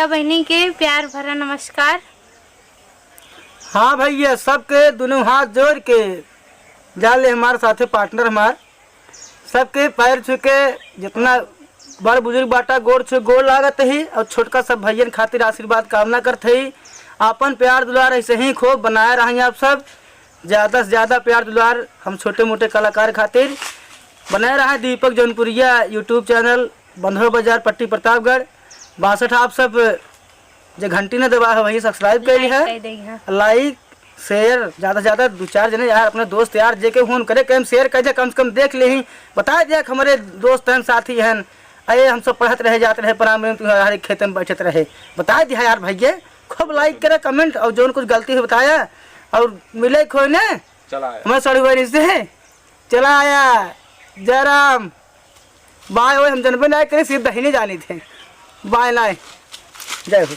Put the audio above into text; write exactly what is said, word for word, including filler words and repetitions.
बहिनी के प्यार भरा नमस्कार। हाँ भैया, सबके दुनों हाथ जोड़ के जा ले हमारे साथे पार्टनर हमार, सबके पैर छू के जितना बड़ बुजुर्ग बाटा गोड़ छू गोड़ लागत ही और छोटका सब भैयन खातिर आशीर्वाद कामना करत ही। आपन प्यार दुलार ऐसे ही खूब बनाए रहें आप सब। ज़्यादा से ज़्यादा प्यार दुलार हम छोटे मोटे कलाकार खातिर बनाए रहें। दीपक जौनपुरिया YouTube चैनल, बंधवा बाजार, पट्टी प्रतापगढ़, बासठ। आप सब जे घंटी न दबा है वही सब्सक्राइब कर ली है। कर देई है। लाइक शेयर ज़्यादा से ज़्यादा दो चार जने यार अपने दोस्त यार जेके फोन करे के हम शेयर कर दे, कम से कम देख ले ही, बता दिया कि हमारे दोस्त हैं साथी हैं। अरे हम सब पढ़त रहे जात रहे प्राइमरी में तुम्हारे खेत में बैठत रहे, बता दिया यार भैया। खूब लाइक करे कमेंट और जौन कुछ गलती है बताया। और मिले खोने चला आया। हमारे साढ़ू भाई से चला आया। जयराम। बाय ओए हम जनबे ना करे, सिर्फ दहिने जानी थे। बाय नाय। जय हो।